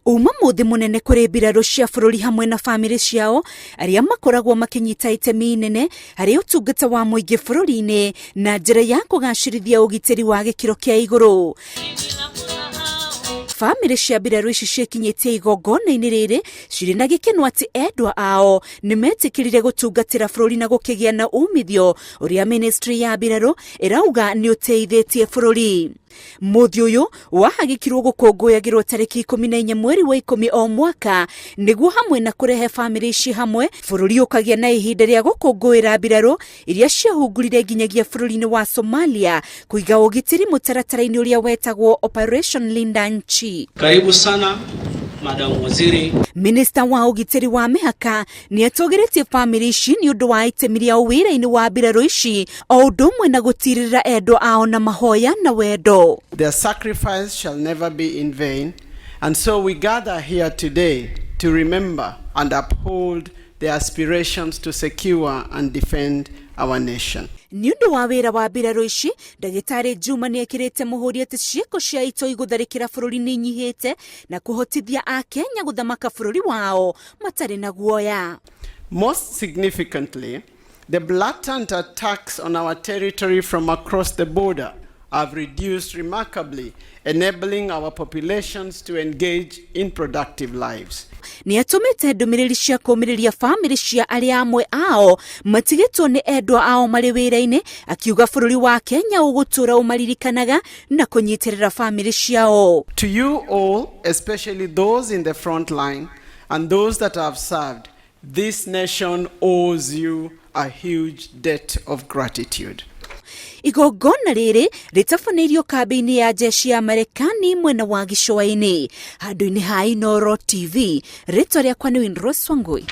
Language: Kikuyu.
Uma mũthĩ mũnene kũrĩ mbirarũ cia bũrũri hamwe na bamĩrĩ ciao arĩa makoragwo makĩnyita itemi inene harĩ ũtungata wa mũingĩ bũrũri-inĩ na njĩra ya kũgacĩrithia ũgitĩri wa gĩkĩro kĩa igũrũ. Bamĩrĩ cia mbirarũ ici ciĩkinyĩtie igongona-inĩ rĩrĩ cirĩ na gĩkeno atĩ endwa ao nĩ metĩkĩrire gũtungatĩra bũrũri na gũkĩgĩa na umithio ũrĩa ministry ya mbirarũ ĩrauga nĩ ũteithĩtie bũrũri. Mũthĩ ũyũ wahagĩkirwo gũkũngũyagĩrwo tarĩki 14 mweri wa 10 o mwaka nĩguo hamwe na kũrehe bamĩrĩ ici hamwe bũrũri ũkagĩa na ihinda rĩa gũkũngũĩra mbirarũ iria ciahungurire nginyagia bũrũri-inĩ wa Somalia kũiga ũgitĩri mũtaratara-inĩ ũrĩa wetagwo Operation Linda Nchi. Karibu sana Madam Waziri. Minista wa ũgitĩri wa mĩhaka nĩ atũgĩrĩtie bamĩrĩ ici nĩ ũndũ wa itemi rĩao wĩra-inĩ wa mbirarũ ici o ũndũ ũmwe na gũtirĩrĩra endwa ao na mahoya na wendo. Their sacrifice shall never be in vain, and so we gather here today to remember and uphold their aspirations to secure and defend our nation. Nĩ ũndũ wa wĩra wa mbirarũ ici, Ndagĩtarĩ Juma nĩ ekĩrĩte mũhũri atĩ ciĩko cia itoi gũtharĩkĩra bũrũri nĩ inyihĩte na kũhotithia Akenya gũthamaka bũrũri wao matarĩ na guoya. Most significantly, the blatant attacks on our territory from across the border have reduced remarkably, enabling our populations to engage in productive lives. Nĩ atũmĩte ndũmĩrĩri cia kũũmĩrĩria bamĩrĩ cia arĩa amwe ao matigĩtwo nĩ endwa ao marĩ wĩra-inĩ, akiuga bũrũri wa Kenya ũgũtũũra ũmaririkanaga na kũnyitĩrĩra bamĩrĩ ciao. To you all, especially those in the front line and those that have served, this nation owes you a huge debt of gratitude. Igongona rĩrĩ rĩtabanĩirio kambĩ-inĩ ya jeshi ya Marekani mwena wa gĩcũa-inĩ. Handũ-inĩ ha Inooro TV, rĩtwa rĩakwa nĩ Winrose Wangui.